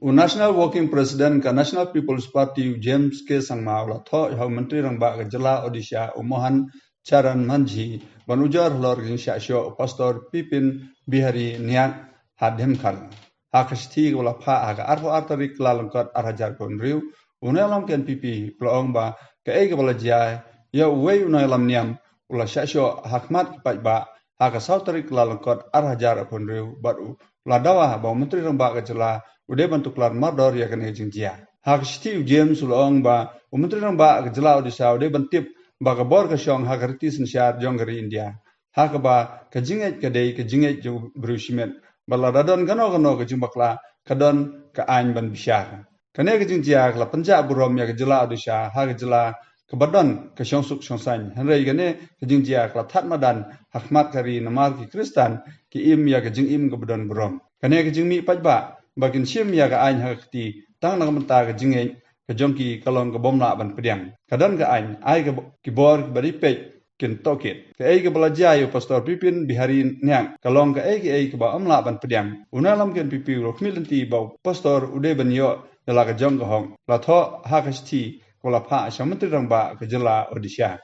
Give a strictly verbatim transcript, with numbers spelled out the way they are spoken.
U National Working President ka National People's Party, u James K Sangma, u la thoh ïa u Myntri Rangbah ka jylla Odisha, u Mohan Charan Manjhi, ban ujor halor ka jingshah shoh u Pastor Bipin Bihari Niang ha Dhemkhal. Ha ka shithi kaba la phah ha ka arphew ar tarik Kyllalyngkot ar hajar khathynriew, u nongïalam ka N P P u la ong ba kaei kaba la jia ïa uwei u nongïalam niam u la shah shoh ha khmat ki paidbah ha ka saw tarik Kyllalyngkot ar hajar khathynriew, bad u la dawa ba u Myntri Rangbah ka jylla u dei ban tuklar mardor ïa kane ka jingjia. Ha ka shithi u James u la ong ba u Myntri Rangbah ka jylla Odisha u dei ban tip ba ka bor ka shong ha ka riti synshar jong ka ri India, ha kaba ka jingngeit ka dei ka jingngeit jong u briew shimet, bad lada don kano kano ka jingbakla, ka don ka aiñ ban bishar. Kane ka jingjia ka la pynjah burom ïa ka jylla Odisha ha ka jylla kaba don ka shongsuk shongsaiñ, hynrei kane ka jingjia ka la thad madan ha khmat ka ri namar ki Khristan ki im ïa ka jingim kaba don burom. Kane ka jingmih paidbah ba kin shim ïa ka aiñ ha ka kti tang na ka bynta ka jingngeit ka jong ki ka long ka bym lah ban pdiang. Ka don ka aiñ, ai ka bo-, ki bor kiba dei peit, kin tohkit. Kaei kaba la jia ïa u Pastor Bipin Bihari Niang ka long kaei kaei kaba ym lah ban pdiang. U nongïalam ka N P P u la khmih lynti ba u Pastor u dei ban ïoh ïa la ka jong ka hok. La thoh ha ka shithi kaba la phah sha u Myntri Rangbah ka jylla Odisha.